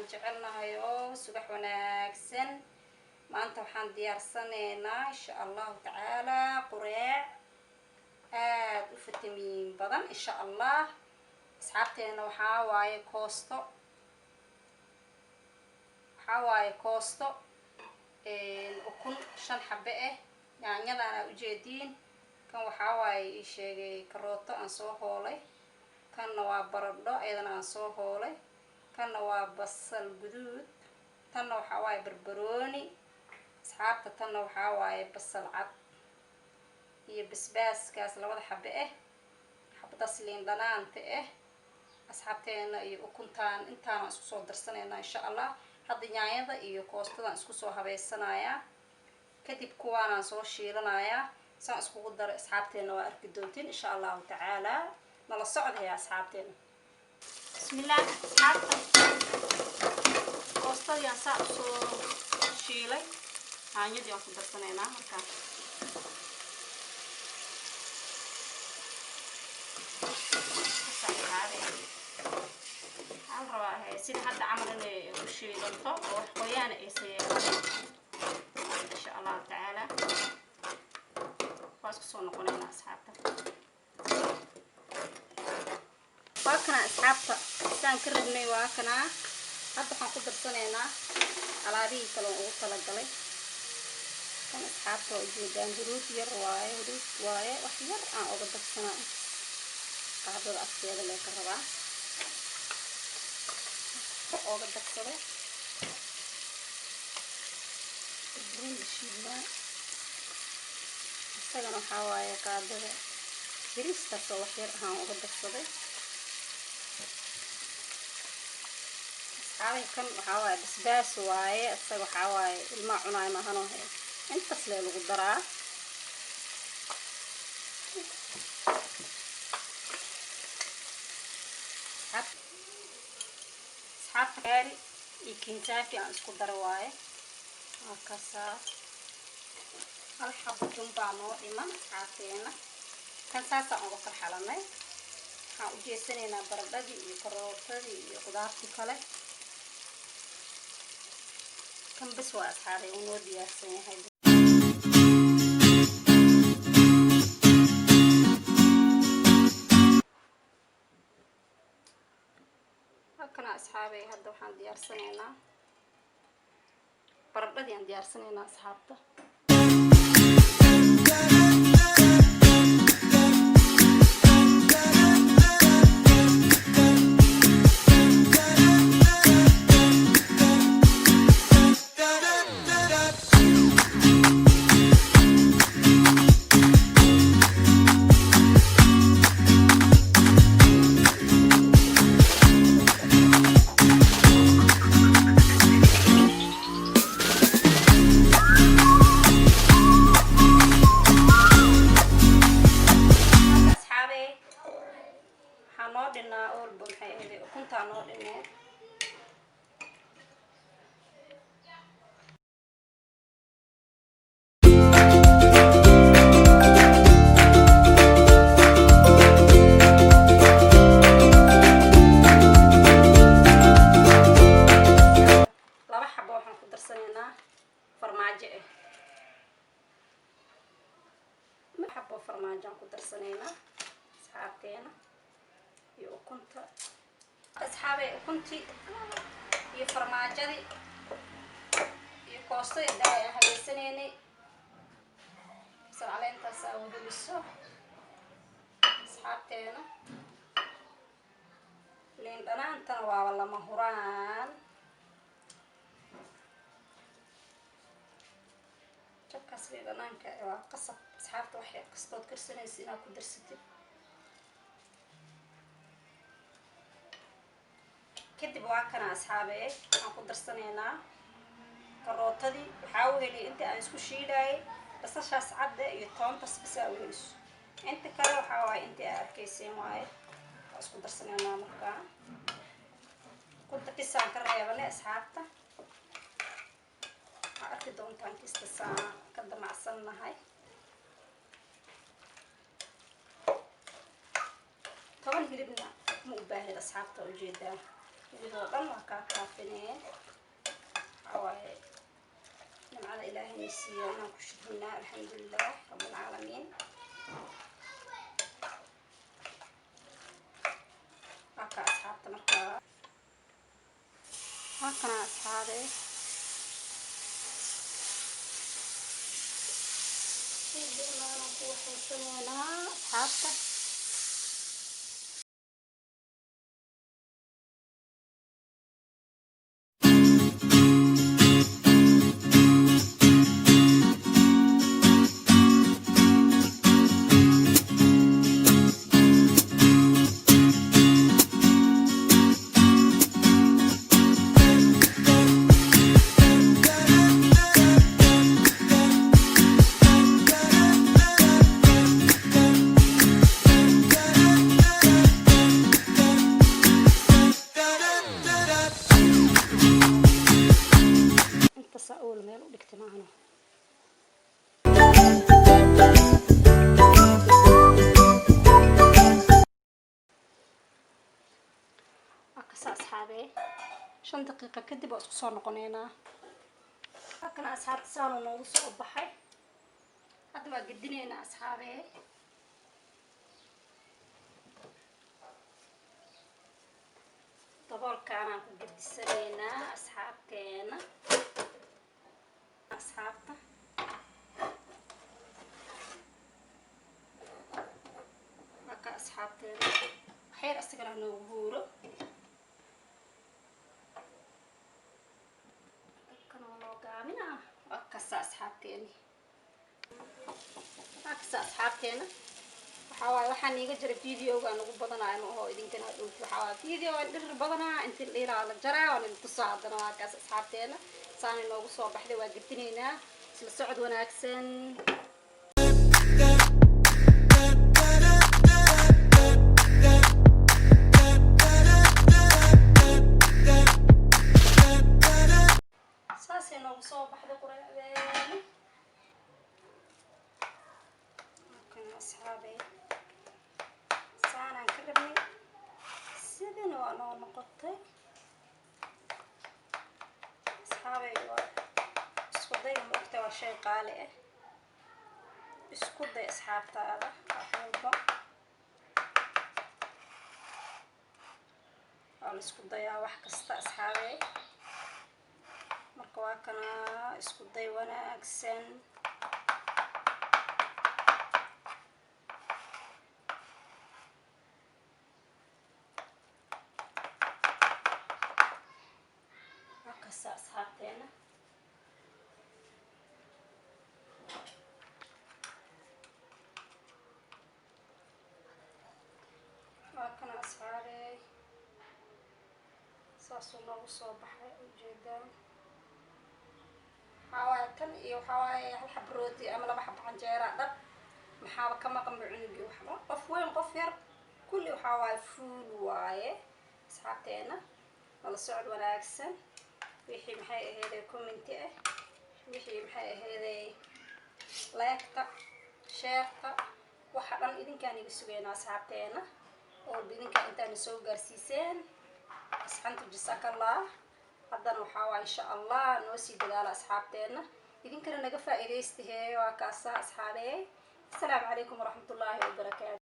Aan jecelnahay oo subax wanaagsan. Maanta waxaan diyaarsanaynaa, insha Allahu tacaala, qureec aada u fitamiin badan, insha Allah. Asxaabteena, waxaa waaye koosto, waxaa waaye koosto, ukun 5 xabe ah, yaanyadan aa ujeediin. Kan waxaa waaye, ii sheegay, karooto aan soo hoolay. Kanna waa baradho, iyadana aan soo hoolay. Kanna waa basal guduud. Tanna waxaa waaye barbarooni, asxaabta. Tanna waxaa waaye basal cad iyo basbaaskaas labada xabe ah, xabadaas liin dhanaanta ah, asxaabteena, iyo ukuntaan. Intaanaan isku soo darsanaynaa, insha Allah. Hadda yaanyada iyo koostadaan isku soo habeysanayaa, kadib kuwaanaan soo shiilanayaa. Saan iskugu daray, asxaabteena, waa arki doontiin, insha Allahu tacaala. Nala socdaya, asxaabteena. Bismillaah, asxaabta. Koostadii aan saa usoo shiilay, yaanyadii aan ku darsanaynaa markaa. Waxaa la rabaa sida hadda camal inay u shiilanto oo wax qoyaana aysa yeelanin, insha Allahu tacaala. Waa isku soo noqonaynaa, asxaabta. Waa kanaa, asxaabta, saan ka rabnay. Waa kanaa. Hadda waxaan ku darsanaynaa alaabihii kale oon ugu talagalay. Kan, asxaabta, waa ujeedaan, huruud yar waaye, huruud waaye. Wax yar aan uga darsanaa, qaadada afkeeda lee ka rabaa ooga darsaday. Barbarooni shiidnaa, isagana waxaa waaye qaadada bariistaasoo wax yar ahaan uga darsaday, asxaabay. Kan waxaa waaye basbaas waaye, isaga waxaa waaye ilmaa cunaayo maahanoo he, intaas lee lagu daraa. Asxaabta, gaari iyo Kentucky aan isku dara waaye, waa kasaa. Hal xabo jumbaa noo dhiman, asxaabteena. Kan saasaan uga farxalanay. Waxaan u jeesanaynaa baradhadii iyo karootadii iyo qudaartii kale. Kan bes waa, asxaabay, uu noo diyaarsan yahay. Halkana, asxaabay, hadda waxaan diyaarsanaynaa baradhadii aan diyaarsanaynaa, asxaabta. Asxaabey, waxaa noo dhinaa oolba, maxay ahayd, ukuntaa noo dhineed. Laba xabo waxaan ku darsanaynaa farmaajo ah. Xabo farmaajo aan ku darsanaynaa, asxaabteena, iyo ukunta. Asxaabey, ukuntii iyo farmaajadii iyo koostadii daay aan habeysanaynay, basal caleentaas aa weheliso, asxaabteena. Liin dhanaantana waaba lama huraan. Jabkaas liin dhanaanka waa qasab, asxaabta. Waxay kastood karsanaysa inaad ku darsatid. Kadib waa kana, asxaabe, waxaan ku darsanaynaa karootadii. Waxaa uheliyay intii aan isku shiilaayay basashaas cadda iyo toontas bisaa uheliso. Inta kale waxaa waaye intii aa arkayseen waaye. Waa isku darsanaynaa markaa. Kunta kisaan ka reebanay, asxaabta. Waxaa arki doontaan kista saan ka damacsannahay. 10 hilibna ma u baahnid, asxaabta, ujeedaa. Iyadoo dhan waa kaa kaafinee. Waxaa waaye nimcada Ilaahayna siiyo inaan ku shukrinaa, alxamdulilah rabbilcaalamiin. Waa kaa asxaabta. Markaa waa kana asxaabe, aan ku waxaysaneynaa asxaabta. Intasaa awal meel u dhigtay maahano. Waa kasa asxaabee, 5 daqiiqa kadib waa isku soo noqoneynaa. Halkana asxaabta saanu noogu soo baxay. Hadda waa gedineynaa asxaabee. Daboolkaanaan ku gedisanaynaa asxaabteena. Asxaabta, waa ka asxaabteena, waxyar isagana noogu huuro. Dabkan waa noo gaabinaa. Waa kasa asxaabteeni, waa kasa asxaabteena. Waxaa waaye waxaan iiga jira videoga aan ugu badanaayo ma aho idinkana hadhowti. Waxaa waaye video aan dhirir badanaa intii dhiiraa la jaraa waan idin tusaa. Haddana waa kaas asxaabteena, saanay noogu soo baxday. Waa gedinaynaa. Isla socod wanaagsan. Saasay noogu soo baxday quraacdeena. Kan asxaabey saanaan ka rabnay, sidina waa noo noqotay asxaabey. Waa isku dayga, ma ogta, waa shay qaali ah. Isku day asxaabtaada wax walba waa la isku dayaa, wax kasta asxaabey. Marka waa kana isku day wanaagsan. Waa kasta asxaabteena. Waa kana asxaabey, saasuu noogu soo baxay, ujeedaan. Waxaa waaye tan iyo waxaa waaye hal xab rooti ama laba xab canjeera dhab, maxaaba ka maqanba cunugii waxba, qof weyn qof yar kulli waxaa waaye fuul waaye. Asxaabteena, nala socod wanaagsan. Wixii maxay aheeday comment ah, wixii maxay aheeday like-ta, share-ta, waxa dhan idinkaan iga sugeynaa asxaabteena. Oo idinkaa intaana soo gaarsiiseen asxanta, jasakallah. Haddana waxaa waa insha Allah noo sii dadaala asxaabteena, idinkana naga faa'iidaystahee. Waa kaasa asxaabee. Asalaamu calaykum waraxmatullaahi wabarakaatu.